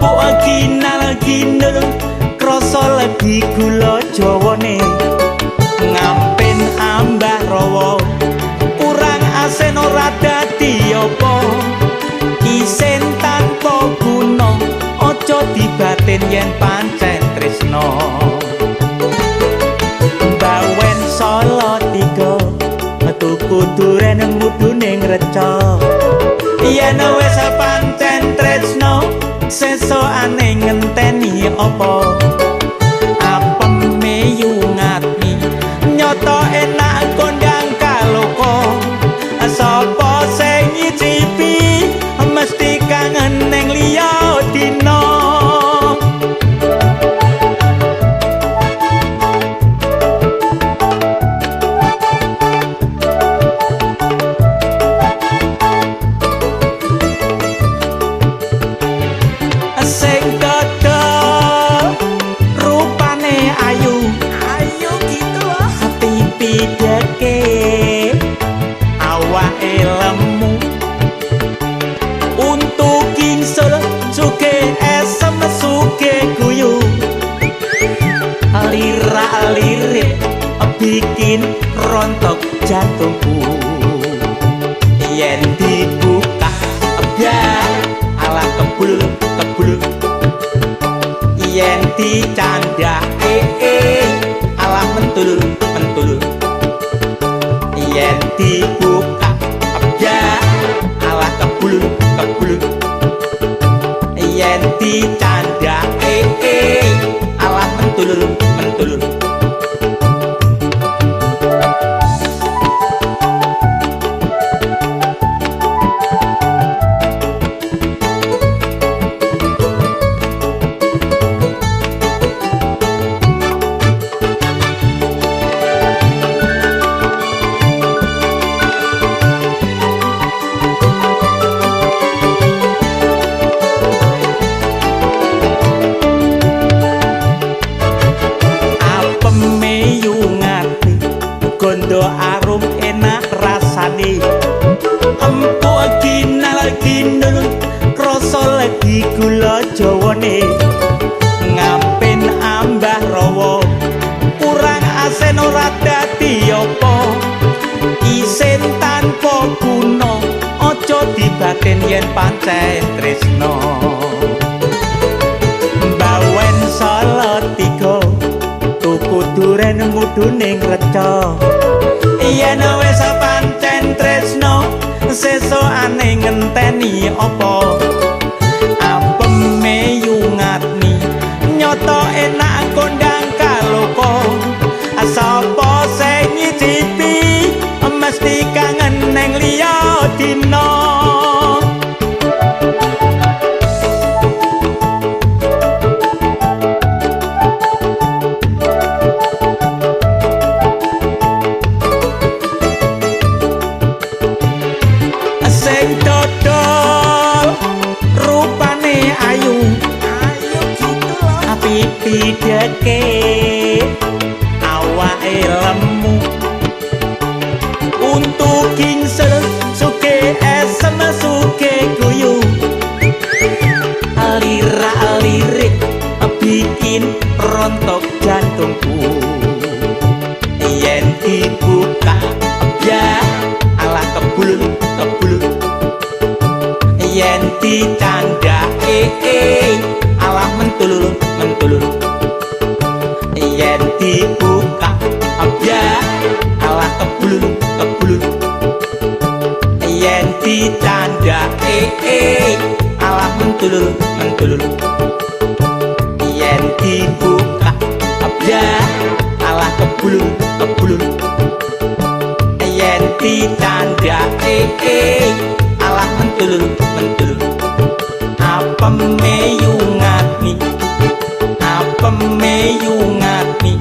Empuk kinal kinul krasa legi gula jawane. Ngampin ambah rawa kurang asin ora dadi apa. Isin tanpa guna aja dibatin yen pancen tresna. Bawen Salatiga tuku duren mudune ngreca. Yen wis pancen tresna sesukane ngenteni apa. Apem meyu ngatmi nyoto enak kondang kaloka. Sapa sing nyicipi mesti kangen ning liya dina. Sing dodol rupane ayu Ayu gitu loh. Pipi deke awake lemu. Untuk kingsul suke esem suke guyu. Lirak-lirik bikin rontok jantungku. Yen dibuka biar ala kebul kebul. Yen dicanda ala mentul mentul. Yen dibuka biar ala kebul kebul. Yen dicanda ala mentul mentul. Gondo arum enak rasane. Empuk kinal kinul krasa legi gula jawane. Ngampin ambah rawa kurang asin ora dadi apa. Isin tanpa guna aja dibatin yen pancen tresna. Bawen Salatiga tuku duren mudune ngreca. Yen wis pancen tresna sesukane ngenteni apa. Apem meyu ngatmi nyoto enak kondang kaloka. Sapa sing nyicipi mesti kangen ning liya dina. Sing dodol rupane ayu Ayu gitu loh. Pipi deke awake lemu. Untuk kingsel suke esem suke guyu. Lirak-lirik bikin rontok jantungku. Yen dibuka biar ala kebul kebul. Yen dicanda ala mentul mentul. Yen dibuka biar ala kebul kebul. Yen dicanda ala mentul mentul. Yen dibuka biar ala kebul kebul. Yen dicanda ala mentul mentul. Apem meyu ngatmi, apem meyu ngatmi.